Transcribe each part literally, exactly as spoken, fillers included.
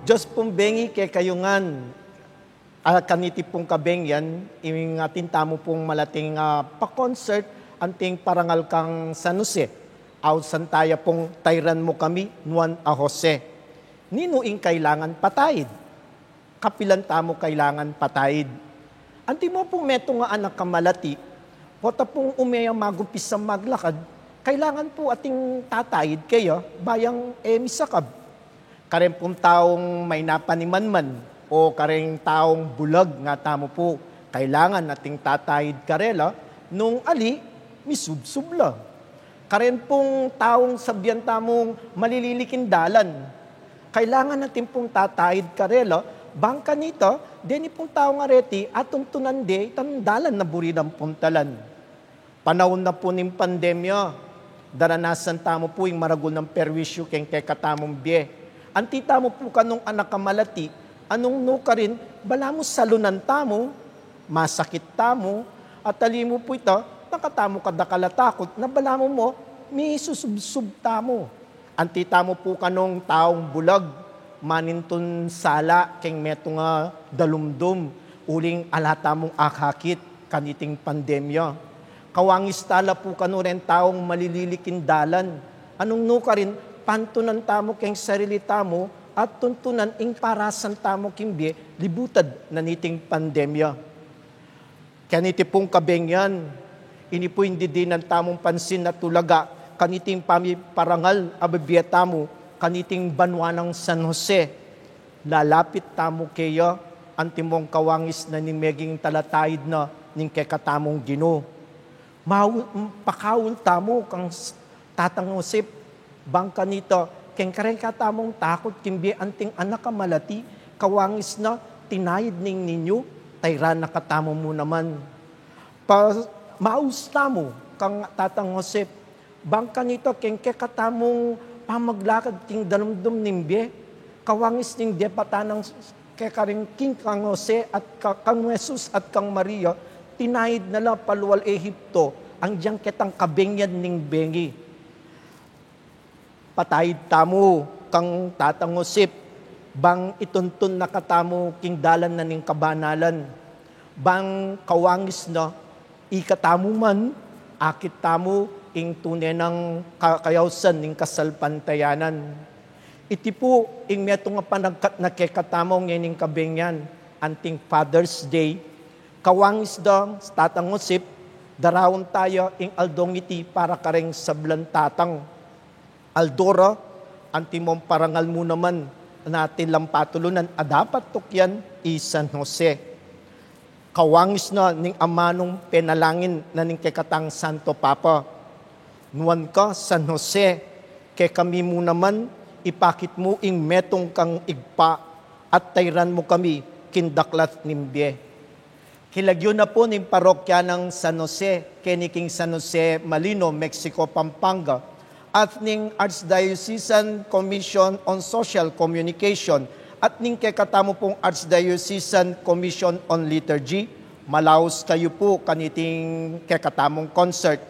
Dios pung bengi kekayu ngan. Ah, kaniti pung kabengian, ing atin tamu pung malating, ah, pa-concert, anting parangal kang San Jose. Ausan taya pung Tayran Mu Kami, Nuan a Jose. Ninu ing kailangan pataid? Kapilan tamu kailangan pataid? Anti mo pung metung a anak a malati, pota pung ume ya magupisa maglakad, kailangan pu ating tataid keya, ba yang e misakab. Karen pung taung maynapa nimanman, o kareng taung bulag nga tamu pu, kailangan ating tataid karela, nung ali, misubsub la. Karen pung taung sabian tamung malililik ing dalan, kailangan atin pung tataid karela, bang kanita, deni pung taung areti, atuntunan de itang dalan a buri dang puntalan. Panaun na pu ning pandemya, daranasan tamu pu ing maragul nang perwisyu keng kekatamung bie. Anti tamu pu kanung anak a malati, anung nukarin, balamu salunan tamu, masakit tamu, at ali mu pu ita, nakatamu kadakal a takut, na balamu mo, misusubsub tamu. Anti tamu pu kanung taung bulag, manintun sala keng metung a dalumdum, uling ala tamung akakit kaniting pandemya. Kawangis tala pu kanu reng taung malililik ing dalan, anung nukarin, pantunan tamu keng sarili tamu, at tuntunan ing parasan tamu king bie, libutad na niting pandemya. Kaniti pung kabengian, ini pu ing didinan tamung pansin a tulaga, kaniting pamiparangal a bibie tamu, kaniting banua nang San Jose. Lalapit tamu keya, antimong kawangis na ning meging talataid na ning kekatamung Ginu. Mau-, pakaul tamu kang s-, Tatang Josep, bang kanita, keng kareng katamung takut king bie anting anak a malati, kawangis na, tinaid ning ninyu, tairan na katamu mu naman. Pa-, maus tamu kang Tatang Josep, bang kanita keng kekatamung pamaglakad king dalumdum ning bie, kawangis ning depatan nang s-, kekaring king kang Jose at ka-, kang Jesus at kang Maria, tinaid na la palual Ehipto, anggiyang ketang kabengian ning bengi. Pataid tamu kang Tatang Josep, bang ituntun na katamu king dalan na ning kabanalan, bang kawangis na, ikatamu man, akit tamu ing tune nang ka-, kayausan ning kasalpantayanan. Iti pu ing metung a panagkat na kekatamu ngening kabengian, anting Father's Day. Kawangis da, Tatang Josep, daraun taya ing aldong iti para kareng sablang tatang. Aldo ra, antimong parangal mu naman, na atin lang patulunan a dapat tukyan i San Jose. Kawangis na ning amanung penalangin na ning kekatang Santo Papa. Nuan ka, San Jose, kekami mu naman, ipakit mu ing metung kang Ibpa, at tairan mu kami king daklat ning bie. Kilagyu na pu ning parokya nang San Jose, keni king San Jose Malino, Mexico, Pampanga, at ning Archdiocesan Commission on Social Communication, at ning kekatamu pung Archdiocesan Commission on Liturgy. Malaus kayu pu kaniting kekatamung concert.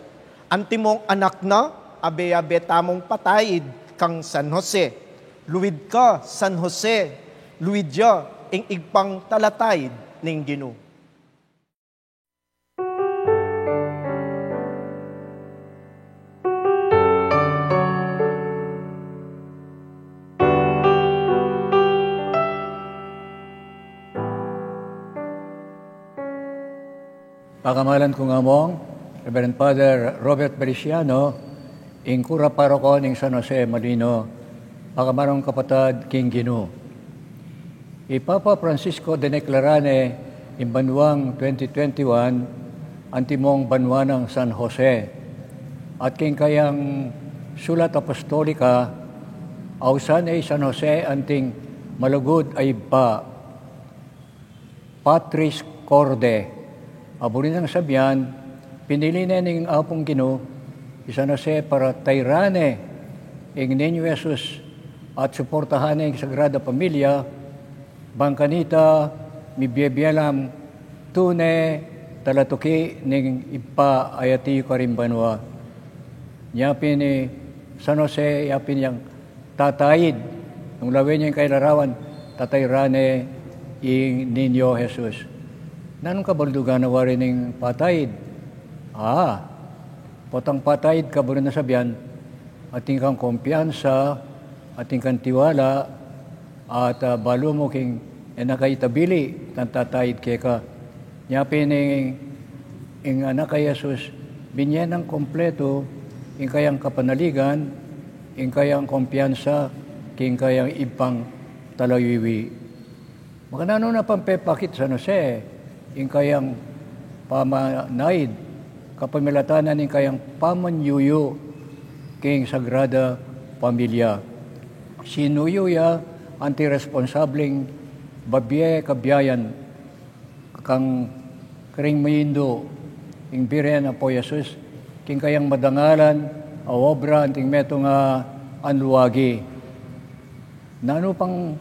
Antimong anak na, abe-abe tamung pataid kang San Jose. Luid ka, San Jose, luid ya ing Ibpang talataid ning Ginu. Pakamalan kung among Reverend Father Robert Bericiano, ing kura paroko ning San Jose Malino, pakamalan kung kapatad king Ginu. I Papa Francisco dineklara ne ing banuang twenty twenty-one antimong banua nang San Jose. At king kayang sulat apostolika, ausan ne i San Jose anting malugud a ibpa. Patris Corde. Aburi nang sabian, pinili ne ning Apung Ginu i San Jose para tairan ne ing Niño Jesus at suportahan ne ing Sagrada Familia, bang kanita mibie-bie lang tune talatuki ning Ibpa a atiu karin banua. Nya pin i San Jose, ya pin yang tataid, nung lawen ya ing kailarawan, Tatay ra ne ing Niño Jesus. Nanung kabaldugan na wari ning pataid? A, potang pataid, kaburi nang sabian, atin kang kumpiyansa, atin kang tiwala, at, ah, balu mu king e na ka itabili, tang tataid keka. Nya pin ing, ing Anak a Jesus, binye nang kumpletu ing kayang kapanaligan, ing kayang kumpiyansa, king kayang Ibpang talawiwi. Makananu na pang pepakit San Jose ing kayang pamanaid, kapamilatan na ning kayang pamanyuyu king Sagrada Familia. Sinuyu ya anti responsabling babie kabiayan kang karing maindu, ing Birhen Apo Jesus, king kayang madangalan a obra anting metung a anluagi. Nanu pang,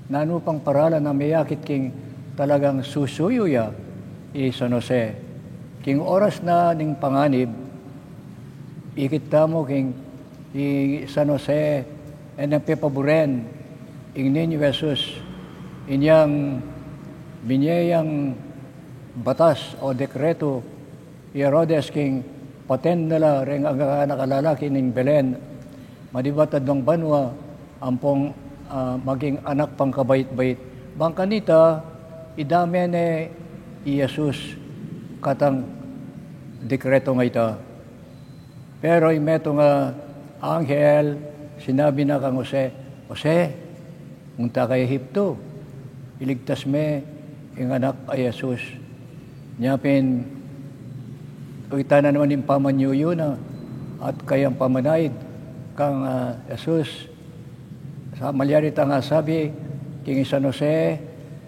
nanu pang paralan a meyakit king talagang susuyu ya i San Jose? King oras na ning panganib, ikit tamu king i San Jose e nang pepaburen ing Niño Jesus, inyang binye yang batas o dekretu i Herodes king paten na la reng anak a lalaki ning Belen, manibat aduang banua ampong, ah, maging anak pang kabait-bait. Bang kanita, idame ne i Jesus katang dekretu a ita. Pero ing metung a anghel sinabi na kang Jose, "Jose, munta ka Ehipto, iligtas me ing anak a Jesus." Nya pin, kita na naman ing pamanyuyu na at kayang pamanaid kang, ah, Jesus. Sa malyari tang asabi king San Jose,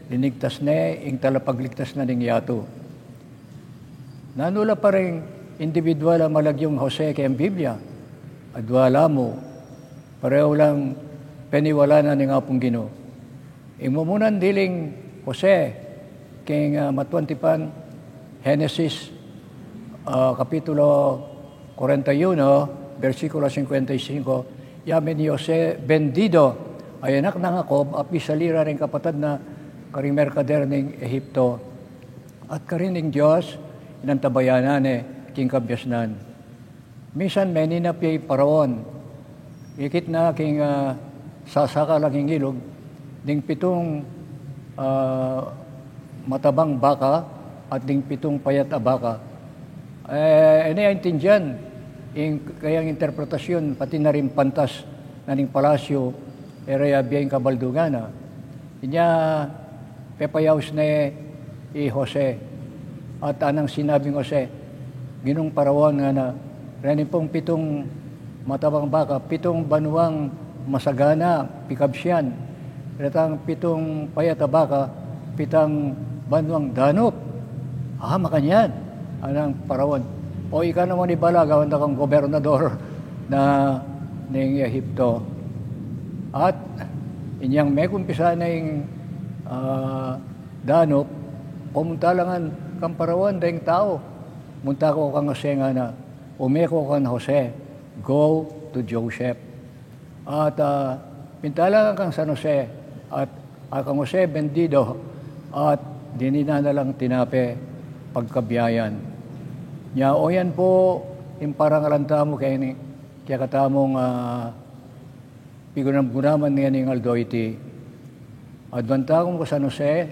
linigtas ne ing talapagligtas na ning yatu. Nanu la pa ring individual a malagyung Jose keng Biblia? Adua la mu, pareho lang peniwala na ning Apung Ginu. Ing mumunan diling Jose king, ah, matuan tipan, Genesis, ah, kapitulo kwarenta y uno, bersikulo singkwenta y singko, ya me i Jose Bendido, a anak nang Jacob, a pisali ra ring kapatad na karing merkader ning Ehipto. At karin ing Dios, inantabayanan ne king kabiasnan. Minsan meninap ya i Paraon. Ikit na king, ah, sasaka la king ilug, ding pitung, ah, matabang baka at ding pitung payat a baka. E, e ne aintindian ing kayang interpretasyun, pati na ring pantas na ning palasyu, e ra ya bie ing kabaldugan na. Inya pepayaus ne i Jose. At anang sinabing Jose, "Ginung Paraon," ngana, "reni pung pitung matabang baka, pitung banuang masagana, pikabsian. Retang pitung payat a baka, pitang banuang danup." "A, makanyan," anang Paraon. "O ika naman ibala, gawan da kang gobernador na ning Ehipto." At inyang mekumpisa ne ing, ah, danup, pumunta la ngan kang Paraon deng tau. Munta ku kang Jose, ngana. Ume ku kang Jose, "Go to Joseph." At, ah, pinta la ngan kang San Jose, at, ah, kang Jose Bendido, at dininan na lang tinape pagkabiayan. Nya, o yan pu ing parangalan tamu keni, kekatamung, ah, pigunam-gunaman ngening aldo iti. Aduan tamu kang San Jose,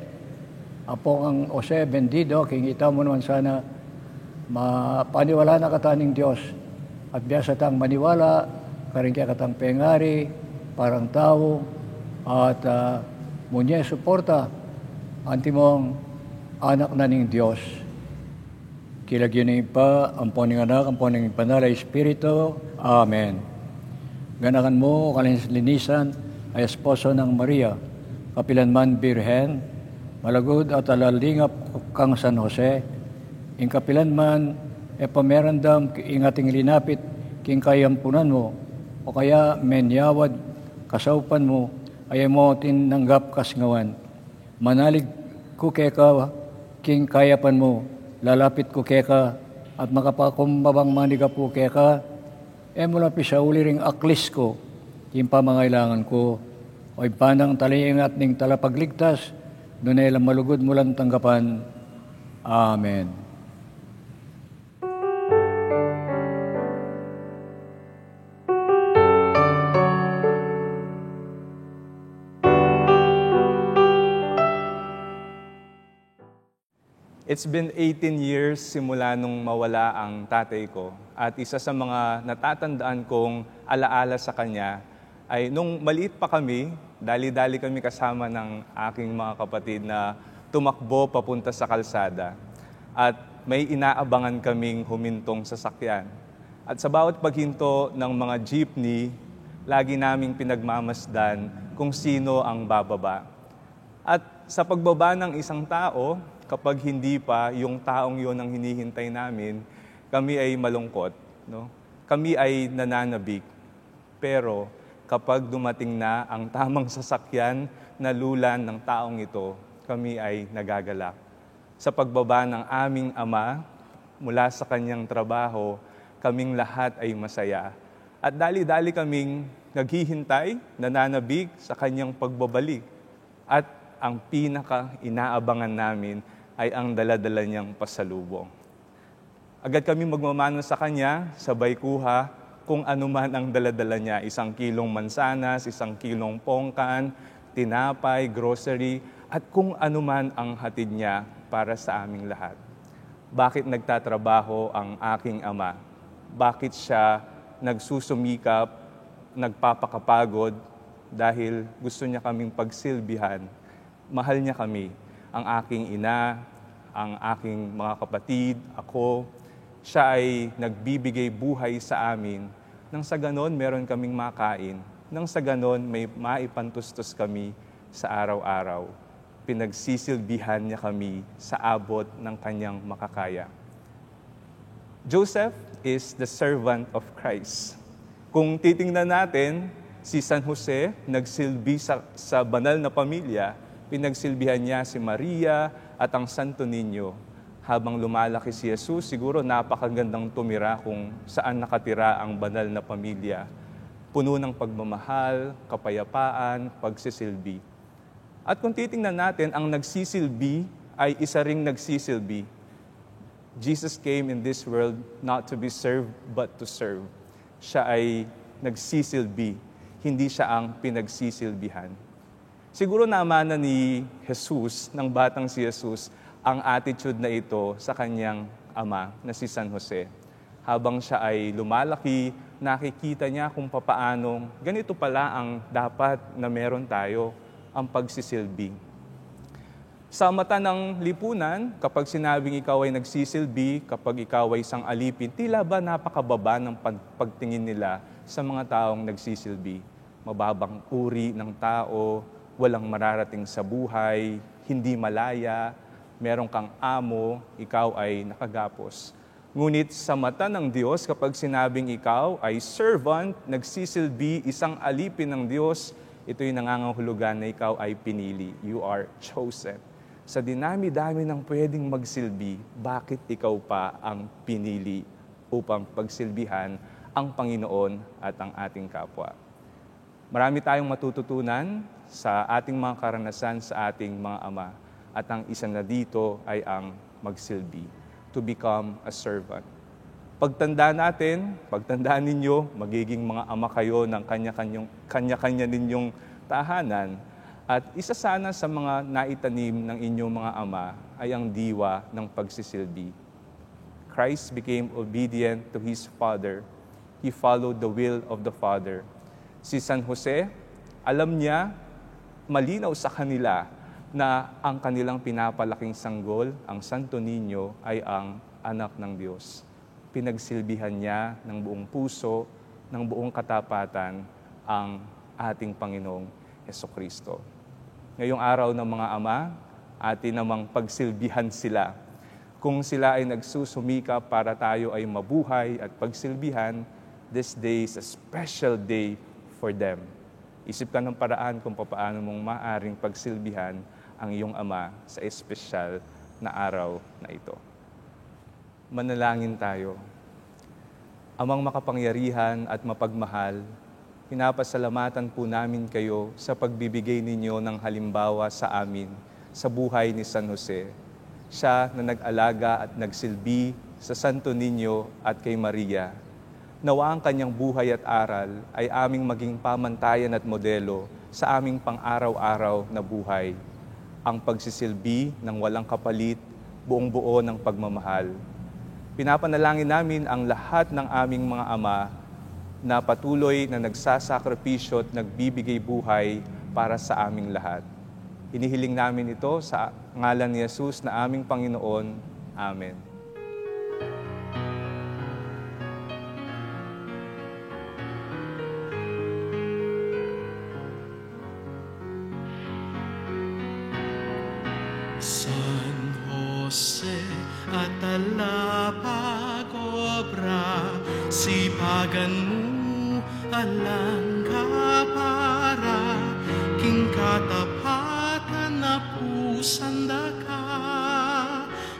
apo kang Jose Bendido, king ita mu naman sana, ma-, paniwalan na kata ning Dios. At biasa tang maniwala karing kekatang pengari, parang tau, at, ah, munye suporta, antimong anak na ning Dios. King lagyu ning Ibpa, ampo ning Anak, ampo ning Banal a Espiritu. Amen. Ganakan mu, kalinisan a esposo nang Maria, kapilan man Birhen, malagud at alalingap kang San Jose, ing kapilan man e pamerandam ing ating linapit king kayampunan mu, o kaya menyawad kasaupan mu, a e mu tinanggap kasngawan. Manalig ku keka king kayapan mu, lalapit ku keka, at makapakumbabang manigapu keka, e mu la pisauli ring aklis ku, king pamangailangan ku. O Ibpa nang talaingat ning talapagligtas, nune la malugud mu lang tanggapan. Amen. It's been eighteen years simula nung mawala ang tatay ko, at isa sa mga natatandaan kong alaala sa kanya ay nung maliit pa kami, dali-dali kami kasama ng aking mga kapatid na tumakbo papunta sa kalsada, at may inaabangan kaming humintong sasakyan. At sa bawat paghinto ng mga jeepney, lagi naming pinagmamasdan kung sino ang bababa. At sa pagbaba ng isang tao, kapag hindi pa yung taong yon ang hinihintay namin, kami ay malungkot, no? Kami ay nananabik. Pero kapag dumating na ang tamang sasakyan na lulan ng taong ito, kami ay nagagalak. Sa pagbaba ng aming ama mula sa kanyang trabaho, kaming lahat ay masaya. At dali-dali kaming naghihintay, nananabik sa kanyang pagbabalik. At ang pinaka-inaabangan namin ay ang dala-dala niyang pasalubong. Agad kami magmamano sa kanya, sabay kuha kung anuman ang dala-dala niya, isang kilong mansanas, isang kilong pongkan, tinapay, grocery, at kung anuman ang hatid niya para sa aming lahat. Bakit nagtatrabaho ang aking ama? Bakit siya nagsusumikap, nagpapakapagod? Dahil gusto niya kaming pagsilbihan. Mahal niya kami, ang aking ina, ang aking mga kapatid, ako. Siya ay nagbibigay buhay sa amin, nang sa ganon meron kaming makain, nang sa ganon may maipantustos kami sa araw-araw. Pinagsisilbihan niya kami sa abot ng kanyang makakaya. Joseph is the servant of Christ. Kung titingnan natin, si San Jose nagsilbi sa, sa banal na pamilya, pinagsilbihan niya si Maria at ang Santo Niño. Habang lumalaki si Jesus, siguro napakagandang tumira kung saan nakatira ang banal na pamilya. Puno ng pagmamahal, kapayapaan, pagsisilbi. At kung titingnan natin, ang nagsisilbi ay isa ring nagsisilbi. Jesus came in this world not to be served, but to serve. Siya ay nagsisilbi, hindi siya ang pinagsisilbihan. Siguro namana ni Jesus, ng batang si Jesus, ang attitude na ito sa kanyang ama na si San Jose. Habang siya ay lumalaki, nakikita niya kung papaanong ganito pala ang dapat na meron tayo, ang pagsisilbi. Sa mata ng lipunan, kapag sinabing ikaw ay nagsisilbi, kapag ikaw ay isang alipin, tila ba napakababa ng pag-, pagtingin nila sa mga taong nagsisilbi? Mababang uri ng tao, walang mararating sa buhay, hindi malaya, meron kang amo, ikaw ay nakagapos. Ngunit sa mata ng Diyos, kapag sinabing ikaw ay servant, nagsisilbi, isang alipin ng Diyos, ito'y nangangahulugan na ikaw ay pinili. You are chosen. Sa dinami-dami ng pwedeng magsilbi, bakit ikaw pa ang pinili upang pagsilbihan ang Panginoon at ang ating kapwa? Marami tayong matututunan sa ating mga karanasan sa ating mga ama, at ang isa na dito ay ang magsilbi, to become a servant. Pagtanda natin, pagtandaan ninyo, magiging mga ama kayo ng kanya-kanyang, kanya-kanya ninyong tahanan. At isa sana sa mga naitanim ng inyong mga ama ay ang diwa ng pagsisilbi. Christ became obedient to his Father. He followed the will of the Father. Si San Jose, alam niya, malinaw sa kanila na ang kanilang pinapalaking sanggol, ang Santo Niño, ay ang anak ng Diyos. Pinagsilbihan niya ng buong puso, ng buong katapatan ang ating Panginoong Hesukristo. Ngayong araw ng mga ama, atin namang pagsilbihan sila. Kung sila ay nagsusumikap para tayo ay mabuhay at pagsilbihan, this day is a special day for them. Isip ka ng paraan kung papaano mong maaaring pagsilbihan ang iyong ama sa espesyal na araw na ito. Manalangin tayo. Amang makapangyarihan at mapagmahal, Pinapasalamatan po namin kayo sa pagbibigay ninyo ng halimbawa sa amin sa buhay ni San Jose. Siya na nag-alaga at nagsilbi sa Santo Niño at kay Maria. Nawa ang kanyang buhay at aral ay aming maging pamantayan at modelo sa aming pang-araw-araw na buhay. Ang pagsisilbi ng walang kapalit, buong-buo ng pagmamahal. Pinapanalangin namin ang lahat ng aming mga ama na patuloy na nagsasakripisyo at nagbibigay buhay para sa aming lahat. Hinihiling namin ito sa ngalan ni Jesus na aming Panginoon. Amen. San Jose, atalapag obra, sipagan mu alang kapara, king katapatan a pusan da ka,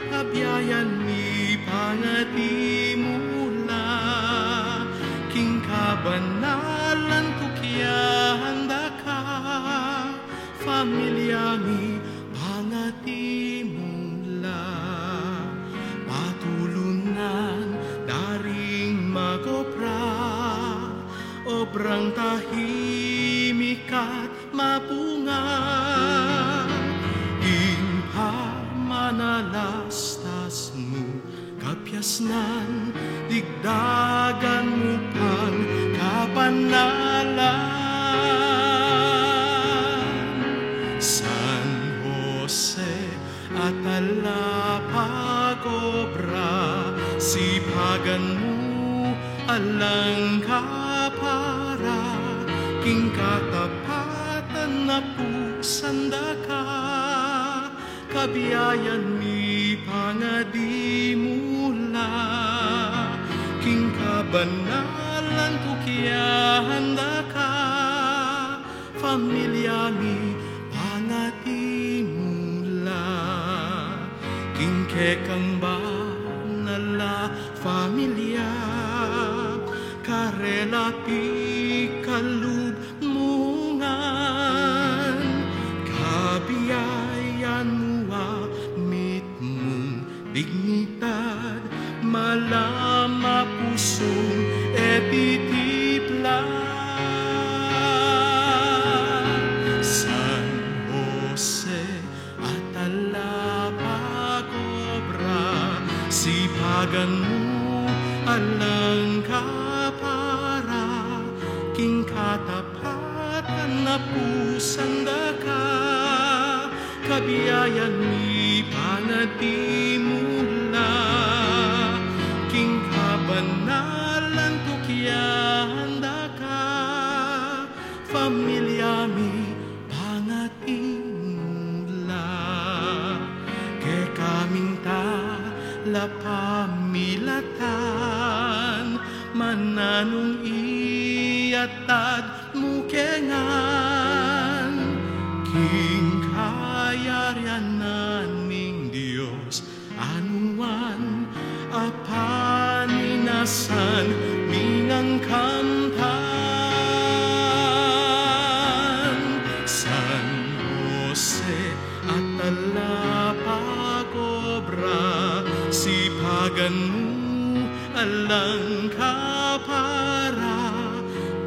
kabiayan mi pangadi mu la, king kabanalan tukian da ka, familia mi pangadi mu la, patulunan da ring mag-obra, obrang tahimik at mabunga, ing pamanalastas mu kapiasnan, digdagan mu pang kabanalan. San Jose, atalapag obra, sipagan mu alang kapara, king katapatan a pusan da ka, kabiayan mi pangadi mu la, king kabanalan tukian da ka, familia mi pangadi mu la, king kekang banal a familia, karela pikalub mu ngan, kabiayan mu a mitmung dignidad, malam a pusung e titipla. San Jose, atalapag obra, sipagan mu alang kapara, king katapatan a pusan da ka, kabiayan mi pangadi mu la, king kabanalan tukian da ka, familia mi pangadi mu la, kekaming talapamilatan, mananu nung iatad mu ke ngan, king kayarian na ning Dios, a nuan a paminasan mi ngan kamtan. San Jose, atalapag obra, sipagan mu alang kapara,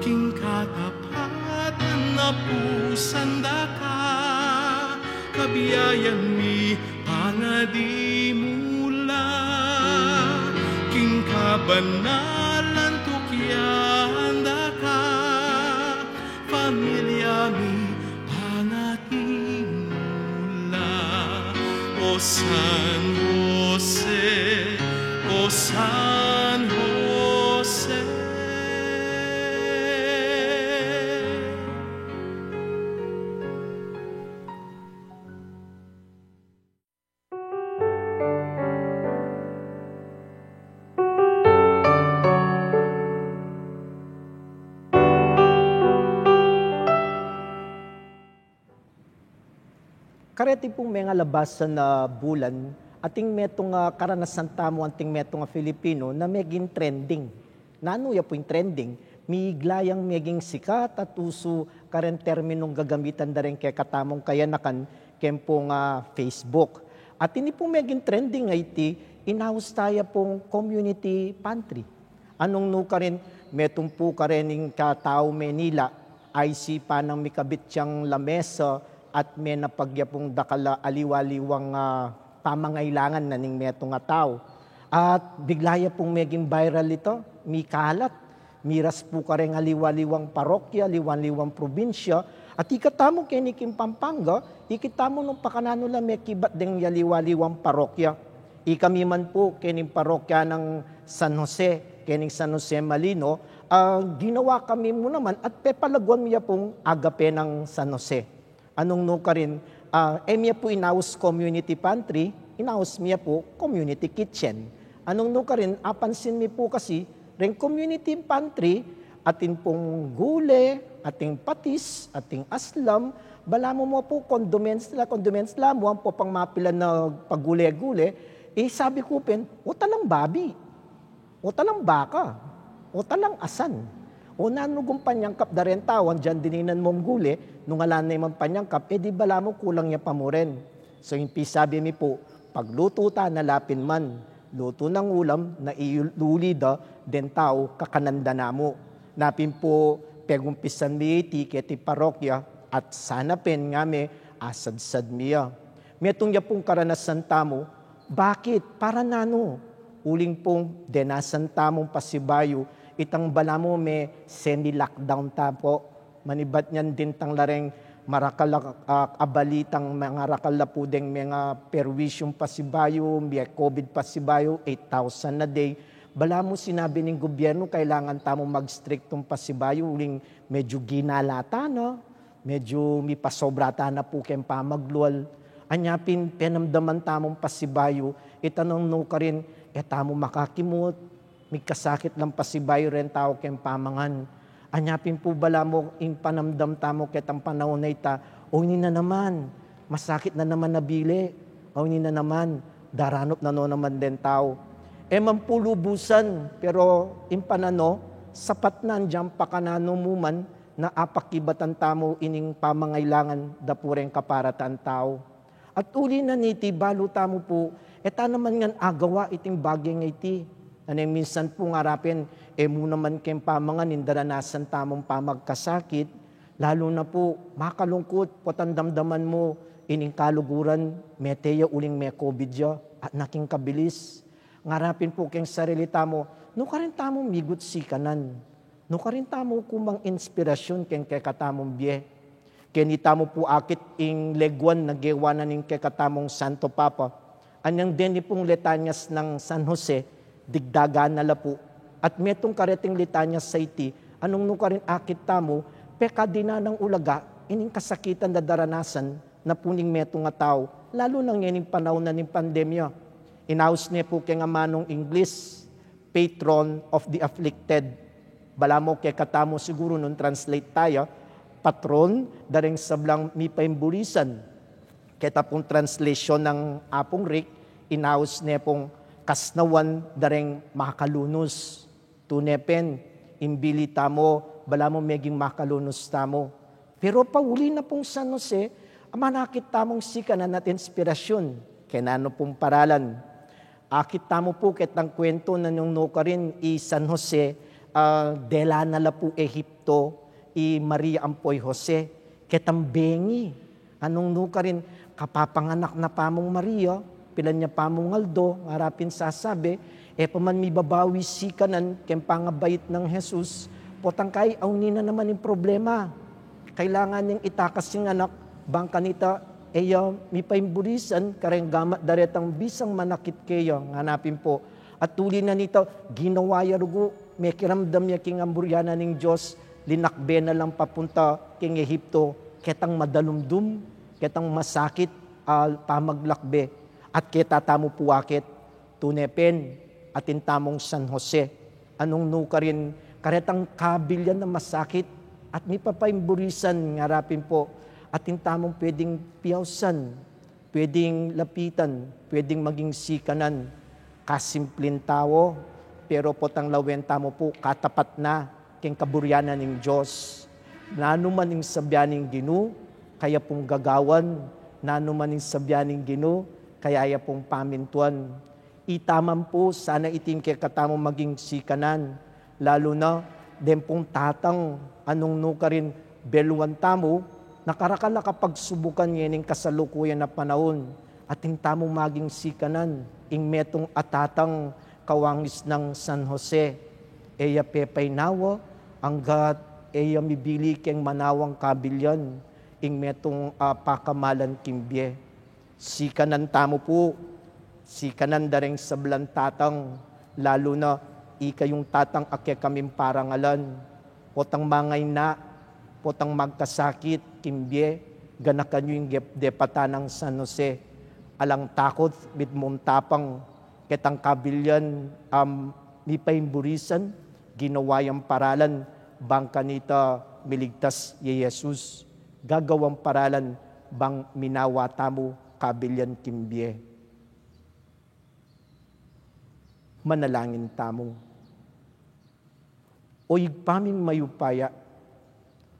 king katapatan a pusan da ka, kabiayan mi pangadi mu la, king kabanalan tukian da ka, familia mi pangadi mu la. O San Jose, o San Jose. Kareti pung mengalabasan a bulan, atin metung a karanasan tamu, atin metung a Filipino na meging trending. Nanu ya pu ing trending? Migla yang meging sikat at usu karen terminung gagamitan da ring kekatamung kayanakan keng pung, ah, Facebook. At ini pung meging trending a iti, inaus ta ya pung community pantry. Anung nukarin, metung pu karening katau Manila, aisipan nang mikabit yang lamesa at menapag ya pung dakal a aliwa-aliwang, ah, pamangailangan na ning metung a tau. At bigla ya pung meging viral ita, mikalat. Miras pu kareng aliwa-aliwang parokya, aliwa-aliwang probinsya, at ikatamu keni king Pampanga, ikit tamu nung pakananu la mekibat deng aliwa-aliwang parokya. Ikami man pu, kening parokya nang San Jose, kening San Jose Malino, ah, ginawa kami mu naman at pepalaguan mi ya pung Agape nang San Jose. Anung nukarin, ah, e mi ya pu inaus community pantry, inaus mi ya pu community kitchen. Anung nukarin, apansin mi pu kasi, reng community pantry, atin pung gule, ating patis, ating aslam, balamu mu pu condiments la, condiments la mu, ampo pang mapilan a pagule-gule, e sabi ku pin, o talang babi, o talang baka, o talang asan, o nanu gung panyangkap da reng tau, andiyan dininan mung gule, nung ala ne mang panyangkap, e di balamu kulang ya pa mu rin. So, ing pisabi mi pu, paglutu ta na la pin man, lutu nang ulam na iluli da deng tau kakanan da namu. Na pin pu, pegumpisan mi iti keti parokya at sana pin ngami asadsad mi ya. Metung ya pung karanasan tamu, bakit? Para nanu? Uling pung denasan tamung pasibayu, itang balamu me semi-lockdown ta pu. Manibat niyan dintang la reng marakal a, a, a balitang mangarakal la pu deng menga perwisyung pasibayu, me COVID pasibayu, eight thousand a day. Balamu sinabi ning gobyernu, kailangan tamu mag-striktung pasibayu, uling medyu ginala ta na, medyu mipasobra ta na pu keng pamaglual. Anya pin penamdaman tamung pasibayu, ita nung nukarin, e tamu makakimut, migkasakit lang pasibayu reng tau keng pamangan. Anya pin pu balamu ing panamdam tamu ketang panaun a ita, o ini na naman, masakit na naman a bile, o ini na naman, daranup na no naman deng tau. E man pu lubusan, pero ing pananu, sapat na, andiyan pakananu mu man, na apakibatan tamu ining pamangailangan da pu reng kaparatan tau. At uli na niti, balu tamu pu, e ta naman ngan agawa iting bage a iti. Nune minsan pu ngara pin, e mu naman keng pamangan ing daranasan tamung pamagkasakit, lalu na pu, makalungkut, potang damdaman mu, ining kaluguran, mete ya uling me-COVID ya, at naking kabilis. Ngara pin pu keng sarili tamu, nukarin tamu migut sikanan? Nukarin tamu kumang inspirasyun keng kekatamung bie? Keni tamu pu akit ing leguan na gewa na ning kekatamung Santo Papa. Anyang deni pung Litanias nang San Jose, digdagan na la pu. At metung kareting litanias a iti, anung nukarin akit tamu, pekadinan nang ulaga ining kasakitan a daranasan na pu ning metung a tau, lalu na ngening panaun na ning pandemya. Inaus ne pu keng amanung Ingles, patron of the afflicted. Balamu kekatamu siguru nung translate taya, patron da ring sablang mipaimburisan. Keta pung translation nang Apung Rick, inaus ne pung kasnawan da ring makalunus. Tune pin, ing bili tamu, balamu meging makalunus tamu. Pero pauli na pung San Jose, manakit tamung sikanan at inspirasyun. Keng nanu pung paralan? Akit tamu pu ketang kuwentu na nung nukarin i San Jose, ah, dela na la pu Ehipto i Maria ampo i Jose, ketang bengi. Anung nukarin, kapapanganak na pa mung Maria, pilan ya pa mung aldo, ngara pin sasabi, e pa man mibabawi sikanan keng pangabait nang Jesus, potang kai, awni na naman ing problema. Kailangan neng itakas ing anak, bang kanita, e ya mipaimburisan kareng gamat da retang bisang manakit keya, ngana pin pu. At uli na nita, ginawa ya rugu, mekiramdam ya king amburyanan ning Dios, linakbe na lang papunta king Ehipto, ketang madalumdum, ketang masakit a pamaglakbe. At keta tamu pu akit, tune pin, atin tamung San Jose. Anung nukarin, karetang kabilyan a masakit at mipapaimburisan, ngara pin pu, atin tamung pwedeng piyausan, pwedeng lapitan, pwedeng maging sikanan. Kasimpleng tau, pero potang lawen tamu pu, katapat na. keng kaburian na ning Dios. Nanu man ing sabyan ning Ginu, kaya pung gagawan, nanu man ing sabyan ning Ginu, kaya ya pung pamintuan. Ita man pu sana iting kekatamu maging sikanan, lalu na den pung tatang a nung nukarin beluan tamu, nakarakal a kapagsubukan ngening kasalukuyan a panaun, atin tamu maging sikanan, ing metung a tatang kawangis nang San Jose. E ya pepainawa, anggat e ya mibili keng manawang kabilyan, ing metung a pakamalan king bie. Sikanan tamu pu, sikanan da reng sablang tatang, lalu na ikayung tatang a kekaming parangalan, potang mangaina, potang magkasakit king bie, ganakan yu ing gep-, depatan nang San Jose. Alang takut, mitmung tapang, ketang kabilyan a mipaimburisan, ginawa yang paralan, bang kanita miligtas ya Jesus. Gagawang paralan bang minawa tamu kabilyan king bie. Manalangin tamu. O Ibpa ming mayupaya,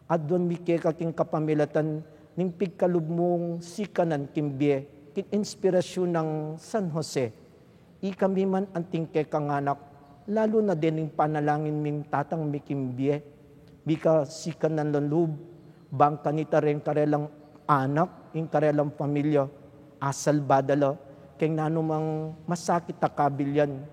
aduan mi keka king kapamilatan ning pigkalub mung sikanan king bie, king inspirasyun nang San Jose. Ikami man anting kekang anak, lalu na dening panalangin ming tatang mi king bie, mika sikanan lang lub, bang kanita reng karelang anak, ing karelang pamilya, asalba da la keng nanumang masakit a kabilyan,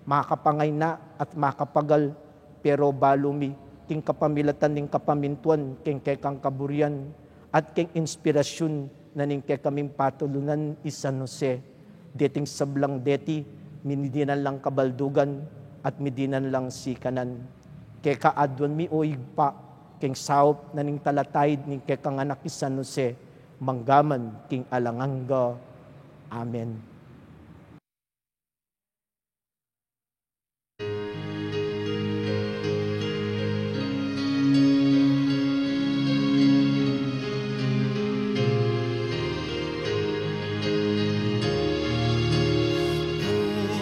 makapangaina at makapagal, pero balu mi, king kapamilatan ning kapamintuan keng kekang kaburian, at keng inspirasyun na ning kekaming patulunan i San Jose, deting sablang deti, midinan lang kabaldugan, at midinan lang sikanan. Keka aduan mi, o Ibpa, keng saup na ning talataid ning kekang anak i San Jose, mangga man king alang angga. Amen.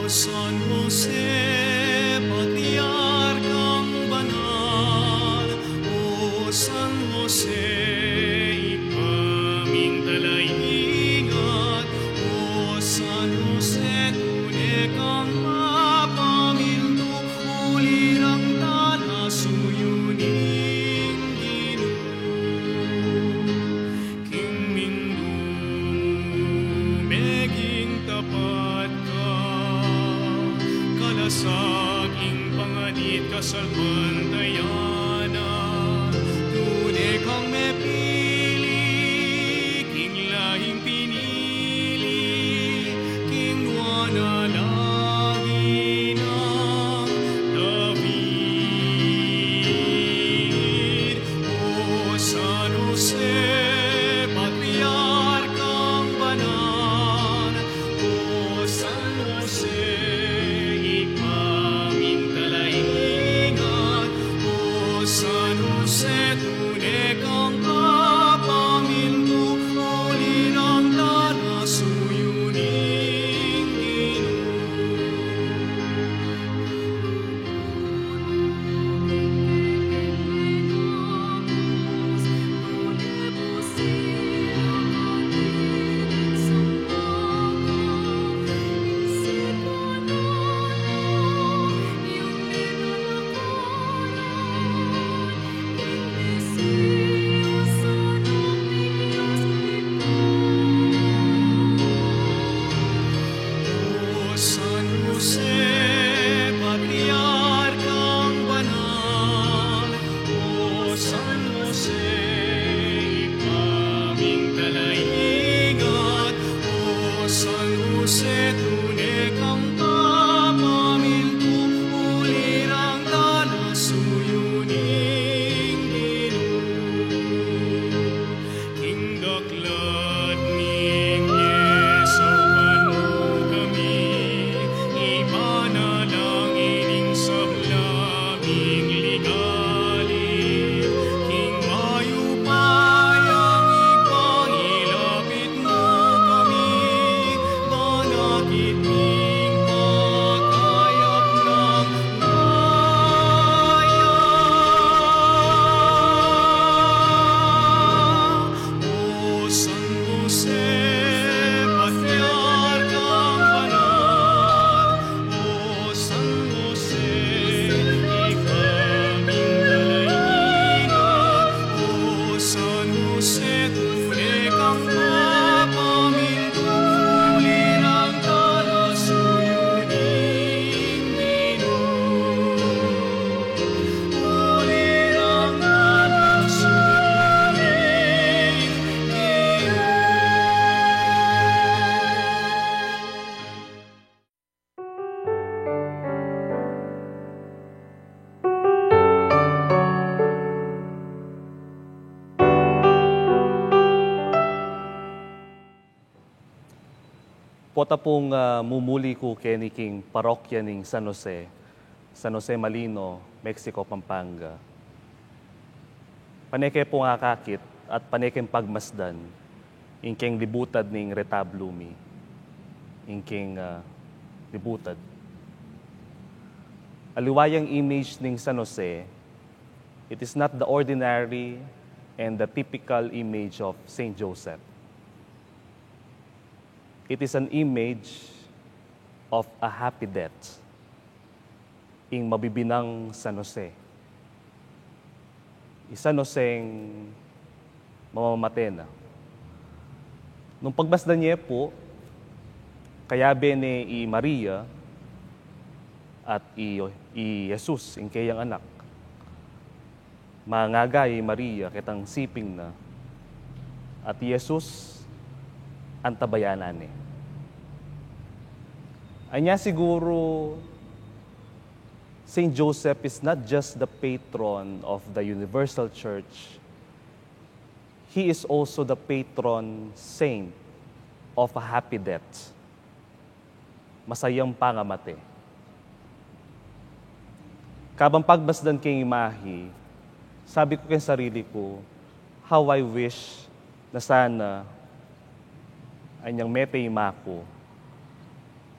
O San Jose, patriarkang banal, o San Jose, Ibpa ming talaingat, o San Jose, tune kang mapamintu, ulirang talasuyu ning Ginu. King mindu mu meging tapat ka, kalasag ing panganit kasalpantayanan, tune kang mepili, king lahing pinili, king nuan a lagi nang David. O San Jose, patriarkang banal, o San Jose, Ibpa ming talaingat, o San Jose, tune kang Ota pung, ah, mumuli ku keni king parokya ning San Jose, San Jose Malino, Mexico, Pampanga. Pane ke pung akakit at pane keng pagmasdan ing keng libutad ning retablo mi, ing keng, ah, libutad. Aliwa yang image ning San Jose, it is not the ordinary and the typical image of Saint Joseph. It is an image of a happy death. Ing mabibinang San Jose. I San Joseng mamamate na. Nung pagmasdan ye pu, kayabe ne i Maria at i, i Jesus, ing keyang anak. Mangaga i Maria ketang siping na, at i Jesus antabayanan ne. Anya siguru, Saint Joseph is not just the patron of the universal church, he is also the patron saint of a happy death. Masayang pangamate. Kabang pagmasdan keng imahi, sabi ku keng sarili ku, "How I wish na sana anyang mete i ima ku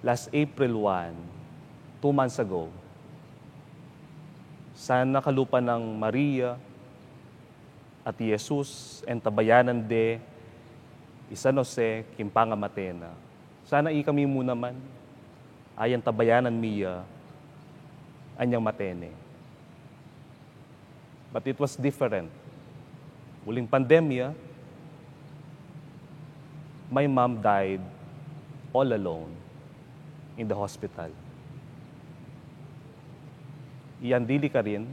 last April one, two months ago. Sana kalupa nang Maria at i Jesus, antabayanan de i San Jose king pangamate na. Sana ikami mu naman, ay antabayanan mi ya anyang mate ne." But it was different. Uling pandemya, my mom died all alone in the hospital. Iyang dili karin,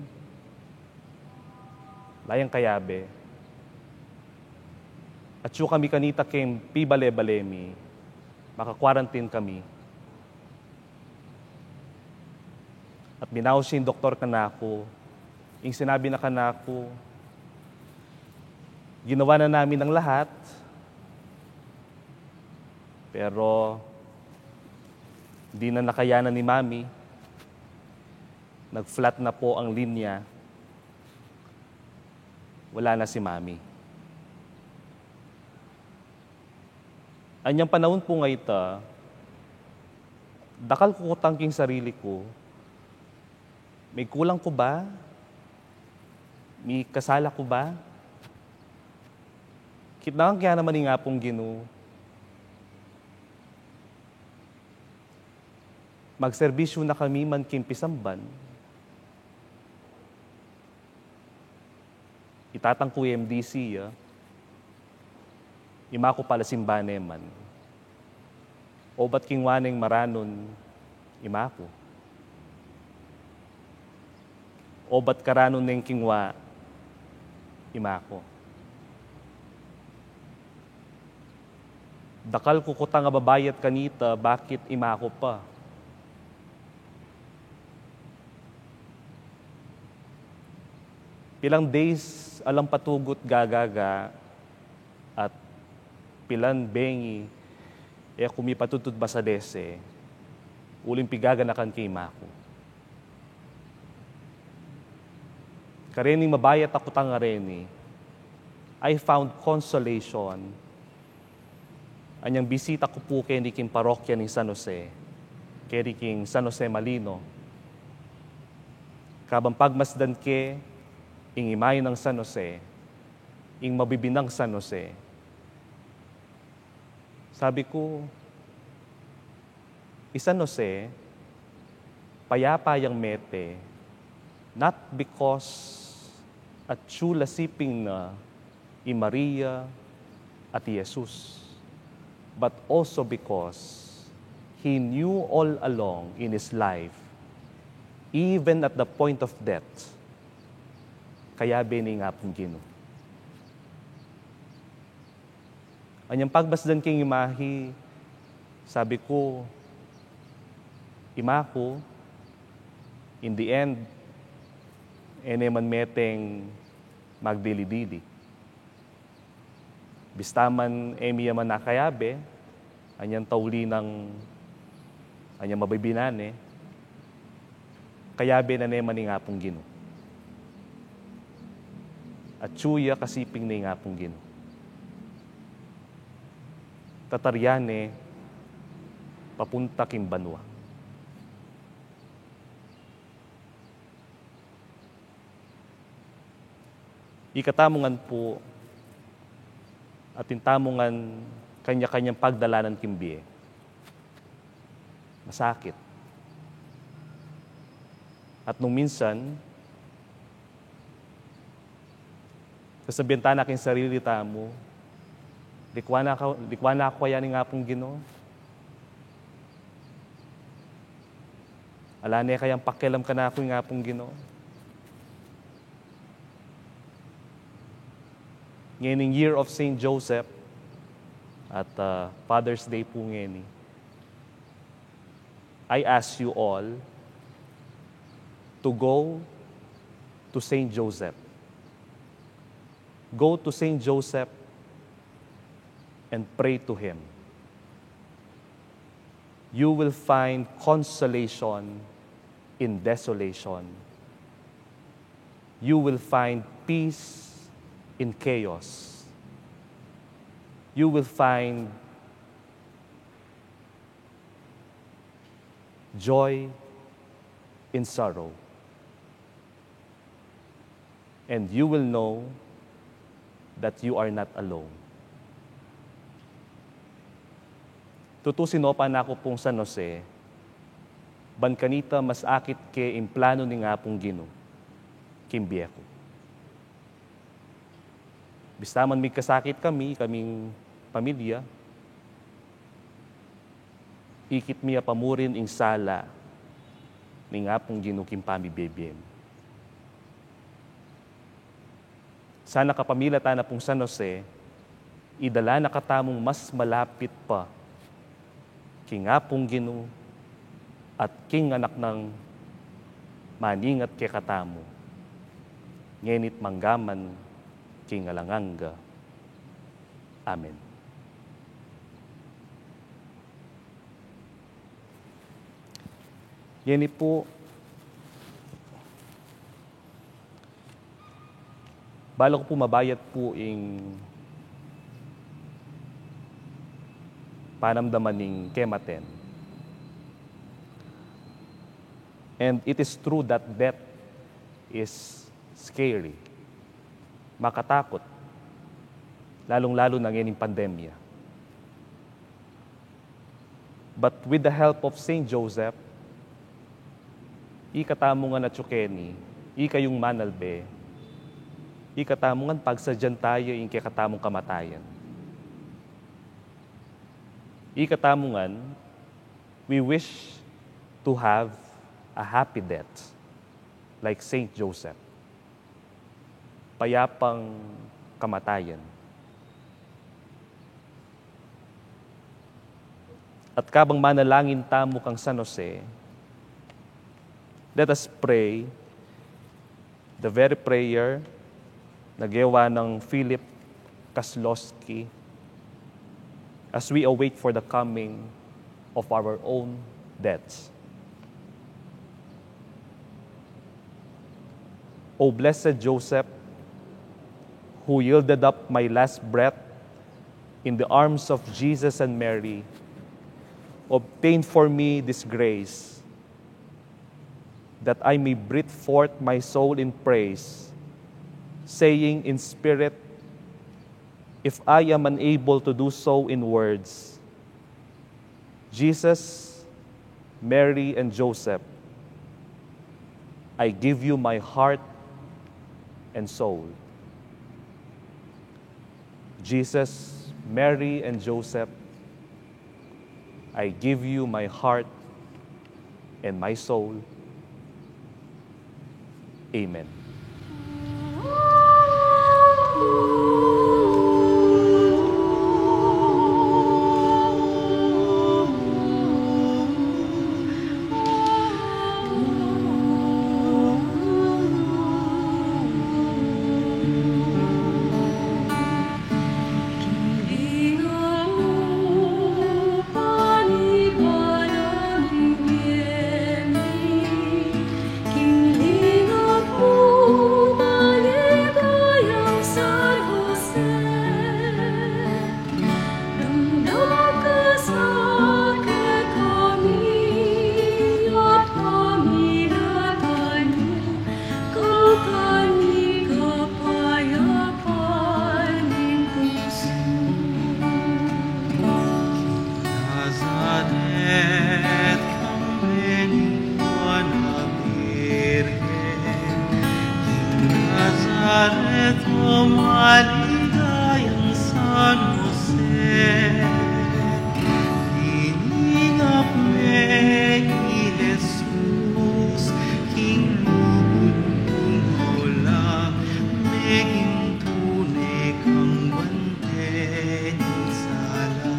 layang kayabe. Atyu kami kanita keng pibale-bale mi, maka-quarantine kami. At minaus ya ing doktor kanaku, ing sinabi na kanaku, "Ginawa na namin ang lahat, pero di na nakayanan ni Mami. Nag-flat na po ang linya. Wala na si Mami." Anyang panaun pung ita, dakal ku kutang king sarili ku, mikulang ku ba? Mikasala ku ba? Kitnangan ke ya naman ing Apung Ginu. Magserbisyu na kami man king pisamban. I tatang ku M D C ya, ima ku pala simba ne man. Obat kingwa neng maranun ima ku. Obat karanun neng kingwa ima ku. Dakal ku kutang ababayat kanita, bakit ima ku pa? Pilang days alang patugut gagaga at pilan bengi e ku mipatudtud masadese, uling pigaganakan ke ima ku. Karening mabayat a kutang a reni, I found consolation anyang bisita ku pu keni king parokya ning San Jose, keni king San Jose Malino. Kabang pagmasdan ke ing imahe nang San Jose, ing mabibinang San Jose, sabi ku, i San Jose, payapa yang mete, not because atyu la siping na i Maria at i Jesus, but also because he knew all along in his life, even at the point of death, kayabe ne ing Apung Ginu. Anyang pagmasdan keng imahi, sabi ku, ima ku, in the end, e ne man meteng magdili-dili. Bista man e mi ya man akayabe, Anyang tauli nang anyang mabibinan ne, kayabe na ne man ing Apung Ginu. Atyu ya kasiping ne ing Apung Ginu. Tataryan ne papunta king banua. Ikatamu ngan pu, atin tamu ngan kanya-kanyang pagdalanan king bie. Masakit. At nung minsan, sasabian ta na king sarili tamu, "Likwan na ku, likwan na ku kaya ning Apung Ginu? Ala ne kayang pakialam kanaku ing Apung Ginu?" Ngening Year of Saint Joseph at, ah, Father's Day pu ngeni, I ask you all to go to Saint Joseph. Go to Saint Joseph and pray to him. You will find consolation in desolation. You will find peace in chaos. You will find joy in sorrow. And you will know that you are not alone. Tutu, sinopan na ku pung San Jose, ban kanita mas akit ke ing planu ning Apung Ginu king bie ku. Bista man migkasakit kami, kaming pamilya, ikit mi a pamurin ing sala ning Apung Ginu king pamibie-bie mi. Sana kapamilatan na pung San Jose, idala na katamung mas malapit pa king Apung Ginu at king anak nang maningat kekatamu, ngeni't manggaman king alang angga. Amen. Ngeni pu, balu ku pu mabayat pu ing panamdaman ning kematen. And it is true that death is scary. Makatakut. Lalung-lalu na ngening pandemya. But with the help of Saint Joseph, ikatamu ngan atyu keni, ikayung manalbe, ikatamu ngan pagsadyan tayu ing kekatamung kamatayan. Ikatamu ngan, we wish to have a happy death, like Saint Joseph. Payapang kamatayan. At kabang manalangin tamu kang San Jose, let us pray the very prayer na gewa nang Philip Kaslowski as we await for the coming of our own deaths. O blessed Joseph, who yielded up my last breath in the arms of Jesus and Mary, obtain for me this grace, that I may breathe forth my soul in praise, saying in spirit, if I am unable to do so in words, Jesus, Mary, and Joseph, I give you my heart and soul. Jesus, Mary, and Joseph, I give you my heart and my soul. Amen. Maligayang San Jose, liningap me i Jesus, king lubud kung lola, meging tune kang bante ning sala.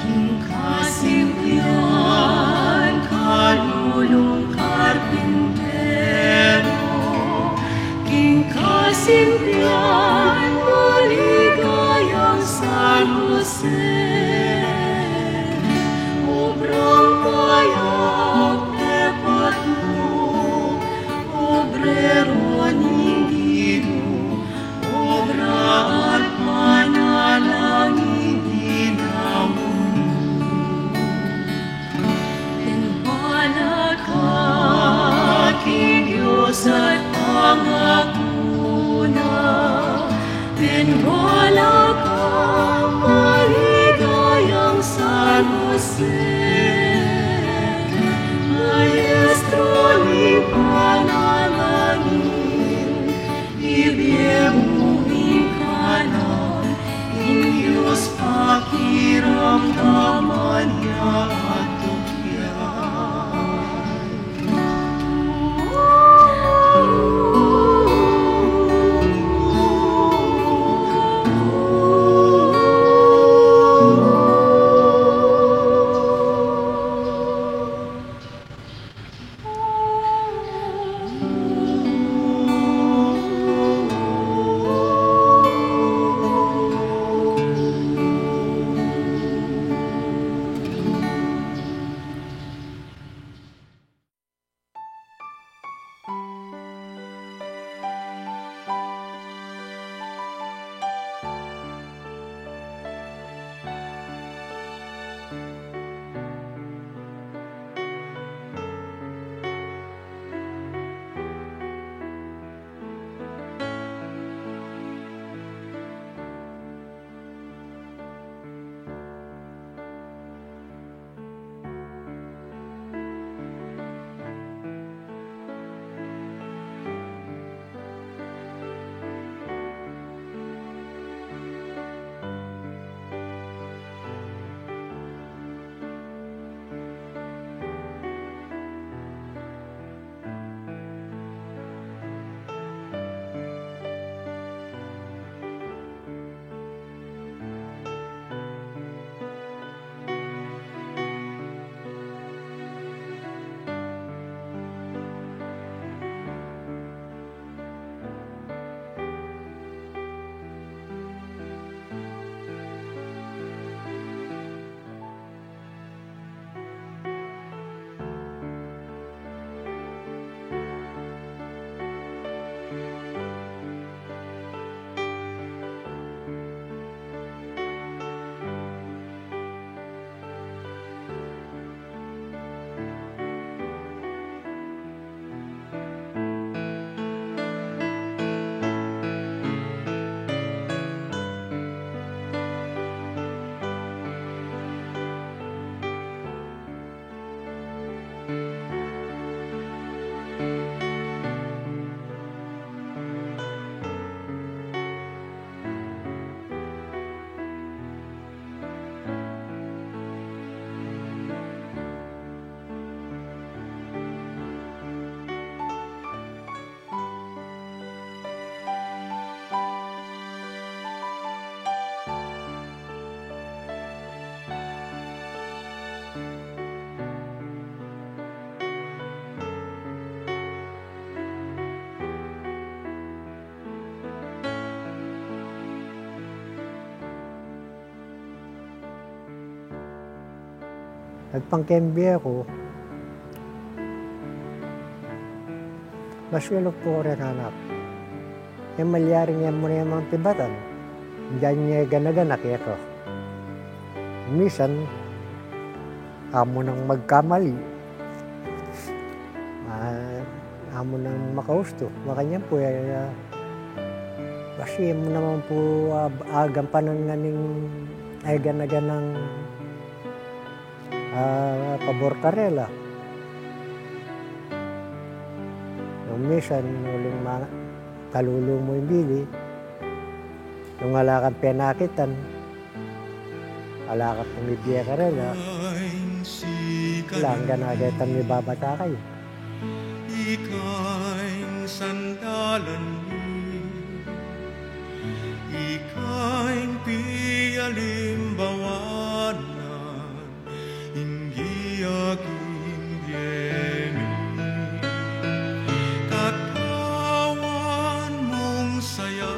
King kasimpian, kalulung karpintero, king kasimpian, maligayang San Jose, obrang mayap tepat mu, obrero ning Ginu, obra at panalangin ginawa mu. Piniwala ka king Dios at pangako na, piniwala ka, maligayang San Jose, maestro ning panalangin, ibie mu ing kanan, ing Dios pakiramdaman ya at tukyan. Nagpangkembie ku, maswelu ku pu reng anak. E malyaring e mu ne mang tibatan, dinan ye gana-gana keka. Misan, amu nang magkamali. Ah, Amu nang makaustu, makanyan pu, e, e, kasi mu naman pu, a, agampanan ngan ing, e, gana-ganang, a, pabor karela. Nung misan, uling ma-, kalulu mu ing bili, nung ala kang penakitan, ala ka pung ibie karela, ala, anggang a ketang mibabata kayu. Ika ing sandalan mi, ika ing pialimbawan ing giya king bie mi. Katawan mung saya,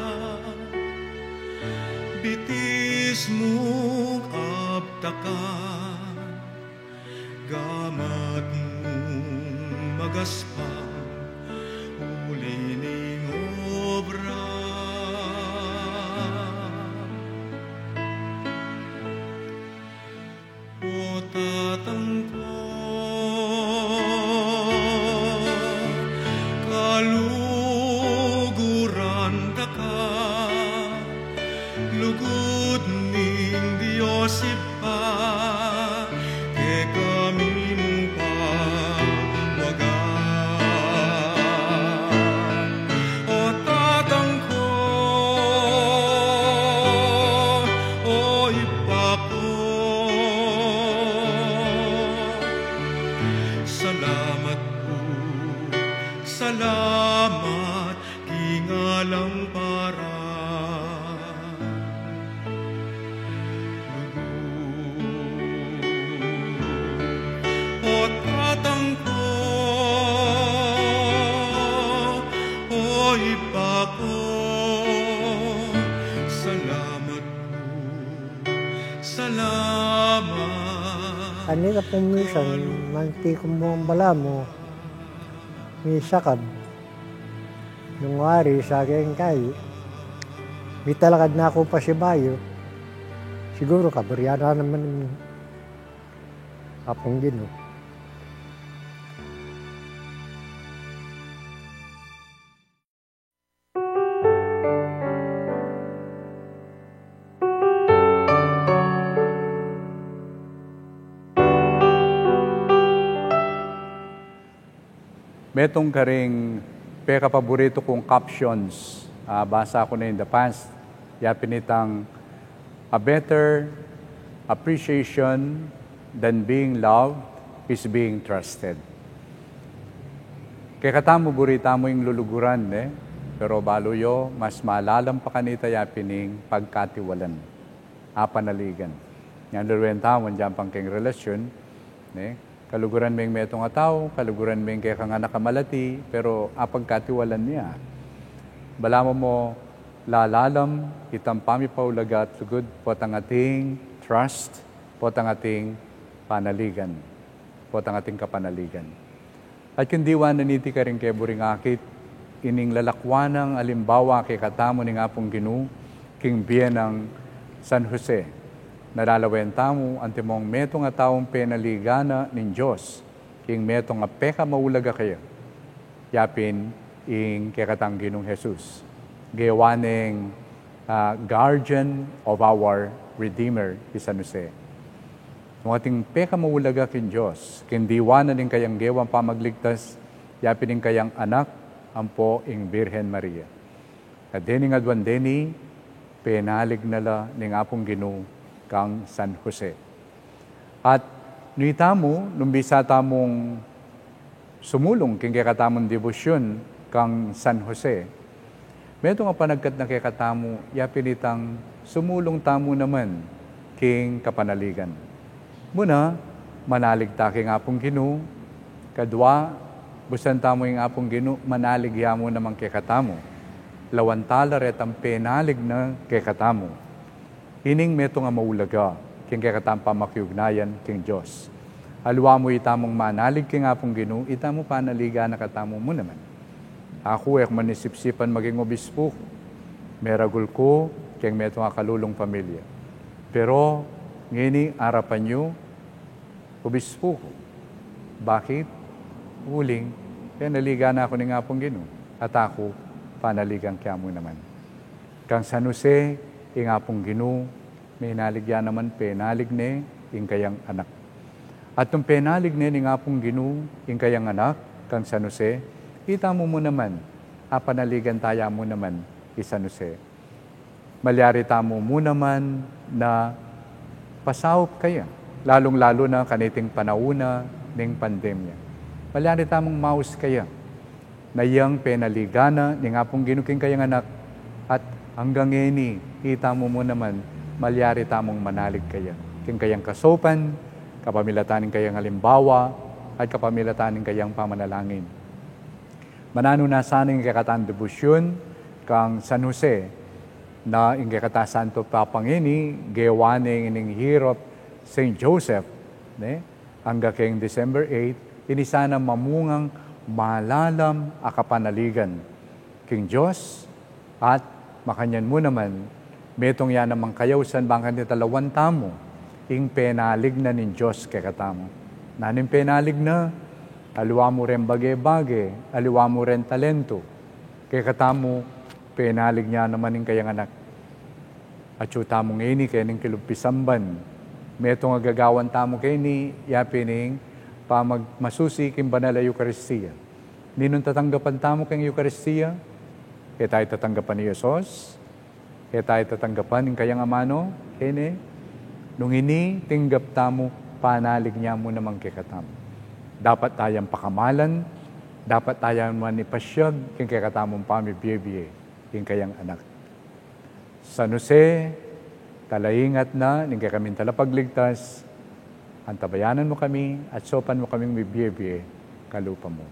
bitis mung abtakan, gamat mung magaspang uli ning obra. O Tatang ku, kaluguran da ka, lugud ning Dios Ibpa, kekami mu pa waga. O Tatang ku, o Ibpa ku, salamat pu, salamat king alang para. O Tatang ku, o Ibpa ku, salamat pu, salamat. Kanita pung misan, manti ku mu ang balamu, misakab. Nung wari sa keng kayi, mitalakad na ku pasibayu, siguru kaburian na naman ning Apung Ginu. Metung karing pekapaburitu kung captions, ah, basa ku na in the past, ya pin itang, "A better appreciation than being loved is being trusted." Kekatamu, buri tamu ing luluguran, ne? Pero balu yu, mas malalam pa kanita ya pin ing pagkatiwalan, apanaligan. Nyan luluwen tamu, nyan pang keng relasyun, ne? Kaluguran me ing metung a tau, kaluguran me ing kekang anak a malati, pero apagkatiwalan ya. Balamu mu lalalam itang pamipaulaga at lugud potang ating trust, potang ating panaligan, potang ating kapanaligan. At king diwa na niti karing keburing akit, ining lalakwan nang alimbawa kekatamu ning Apung Ginu, king bie nang San Jose, nalalawen tamu antimong metung a taung penaligan na ning Dios, king metung a pekamaulaga kaya, ya pin ing kekatang Ginung Jesus. Gewa neng, ah, guardian of our Redeemer, i San Jose. Nung ating pekamaulaga king Dios, king diwa na ning kayang gewang pamagligtas, ya pin ing kayang anak, ampo ing Birhen Maria. At dening aduan deni, penalig na la ning Apung Ginu kang San Jose. At nu itamu, nung bisa tamung sumulung king kekatamung debosyun kang San Jose, metung a panagkat na kekatamu, ya pin itang sumulung tamu naman king kapanaligan. Muna, manalig ta king Apung Ginu. Kadwa, bustan tamu ing Apung Ginu, manalig ya mu naman kekatamu. Lawan tala retang penalig na kekatamu. Ining metung a maulaga king kekatang pamakiugnayan king Dios. Aliwa mu itamung manalig king Apung Ginu, itamu panaligan na katamu mu naman. Aku e ku man isipsipan maging obispu ku. Meragul ku keng metung a kalulung pamilya. Pero ngeni arapan yu, obispu ku. Bakit? Uling Penaligan na ku ning Apung Ginu, at aku, panaligan ke mu naman. Kang San Jose, ing Apung Ginu, menalig ya naman, penalig ne ing kayang anak. At nung penalig ne ning Apung Ginu ing kayang anak, kang San Jose, ita mu mu naman, apanaligan taya mu naman i San Jose. Malyari tamu mu naman na pasaup kaya, lalung-lalu na kaniting panaun na ning pandemya. Malyari tamung maus kaya na yang penaligan na ning Apung Ginu king kayang anak, at anggang ngeni, ita mu mu naman, malyari tamung manalig kaya king kayang kasaupan, kapamilatan ning kayang alimbawa, at kapamilatan ning kayang pamanalangin. Mananu na sana ing kekatang debosyun kang San Jose, na ing kekatang Santo Papa ngeni, gewa ne ning Year of Saint Joseph, ne? Angga king December eight, ini sana mamungang malalam a kapanaligan king Dios, at makanyan mu naman, metung ya namang kayausan bang kanita lawan tamu ing penalig na ning Dios kekatamu. Nanu ing penalig na? Aliwa mu ring bage-bage, aliwa mu ring talentu kekatamu, penalig na naman ing kayang anak. Atyu tamu ngeni kening kilub pisamban, metung a gagawan tamu keni, ya pin ing pamagmasusi king banal a Eukaristia. Ninung tatanggapan tamu keng Eukaristia? E tayu tatanggapan i Jesus? E tayu tatanggapan ing kayang amanu? Keni, nung ini tinggap tamu, panalig na mu naman kekatamu. Dapat tayang pakamalan, dapat taya naman ipasyag king kekatamung pamibie-bie ing kayang anak. San Jose, talaingat na ning kekaming talapagligtas, antabayanan mu kami at saupan mu kaming mibie-bie kalupa mu.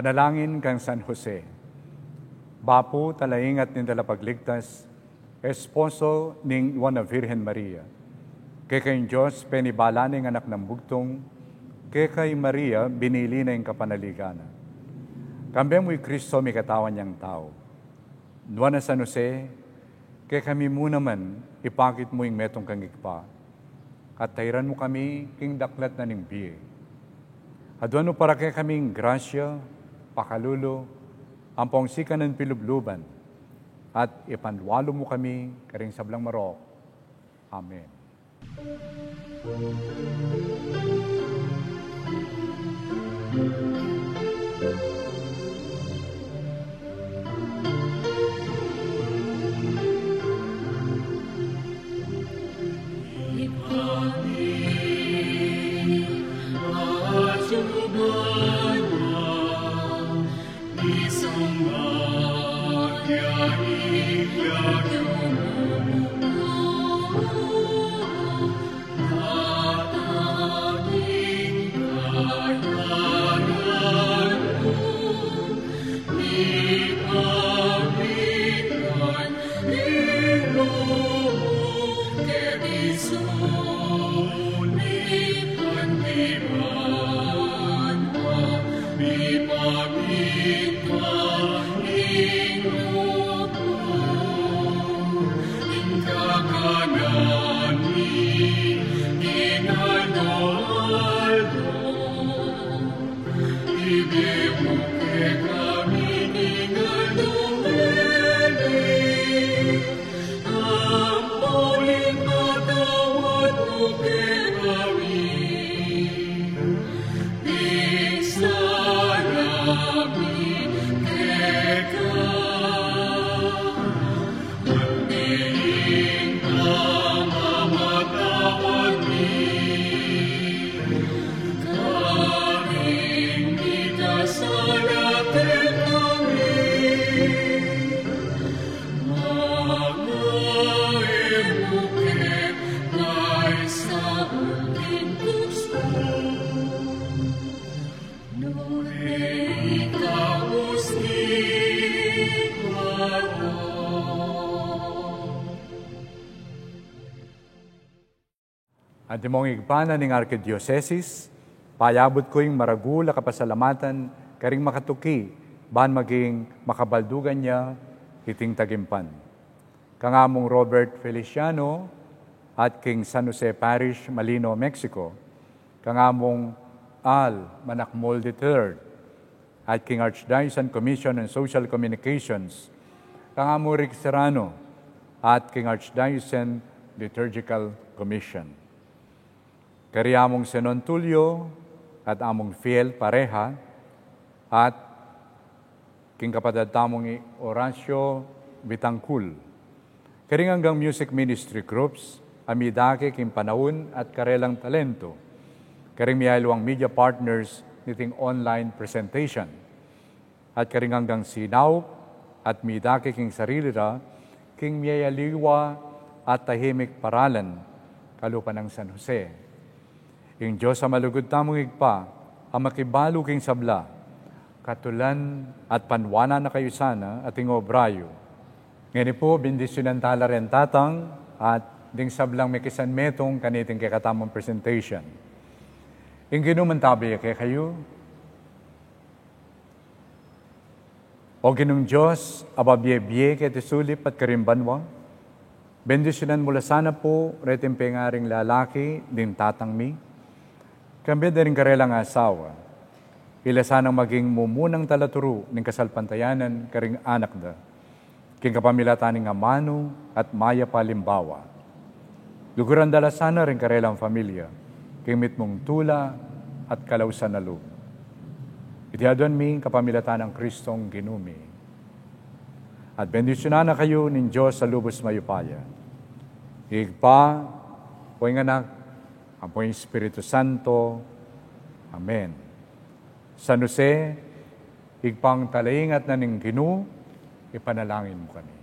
Panalangin kang San Jose. Bapu, talaingat ning Talapagligtas, esposo ning Nuan a Virgen Maria. Keka ing Dios penibala na ing anak nang bugtung, keka i Maria binili na ing kapanaligan na. Kambe mu i Kristo mikatawan yang tau. Nuan a San Jose, kekami mu naman ipakit mu ing metung kang Ibpa, at tairan mu kami king daklat na ning bie. Aduan mu para kekami ing grasya, pakalulu, ampong sikanan pilubluban, at ipanwalu mu kami karing sablang marok. Amen. Antimong Ibpa na ning Arkidiosesis, payabut ku ing maragul a kapasalamatan karing makatuki ban maging makabaldugan ya iting tagimpan. Kang Among Robert Feliciano at king San Jose Parish, Malino, Mexico, kang Among Al Manakmul the third, at king Archdiocesan Commission on Social Communications, kang Among Rick Serrano, at king Archdiocesan Liturgical Commission. Kari Among Senon Tulio at Among Fiel Pareja, at king kapatad tamung i Horacio Bitangkul. Karing anggang music ministry groups a midake king panaun at karelang talento. Karing mialiwang media partners niting online presentation. At karing anggang sinaup at midake king sarili ra king mialiwa at tahimik paralan kalupa nang San Jose. Ing Dios a malugud tamung Ibpa, a makibalu king sabla, katulan at panwanan na kayu sana at ing obra yu. Ngeni pu, bendisyunan tala reng tatang at ding sablang mekisanmetung kaniting kekatamung presentation. Ing Ginu mantabe ya kekayu. O Ginung Dios, a babie-bie keti sulip at karing banua, bendisyunan mu la sana pu reting pengaring lalaki ding tatang mi, kambe da ring karelang asawa, ila sanang maging mumunang talaturu ning kasalpantayanan karing anak da, king kapamilatan ning amanu at mayap a alimbawa. Luguran da la sana ring karelang familia king mitmung tula at kalausan a lub. Iti aduan mi king kapamilatan nang Kristong Ginu mi. At bendisyunan na kayu ning Dios a lubus mayupaya, Ibpa, ampo ing Anak, ampo ing Espiritu Santo. Amen. San Jose, Ibpang talaingat na ning Ginu, ipanalangin mu kami.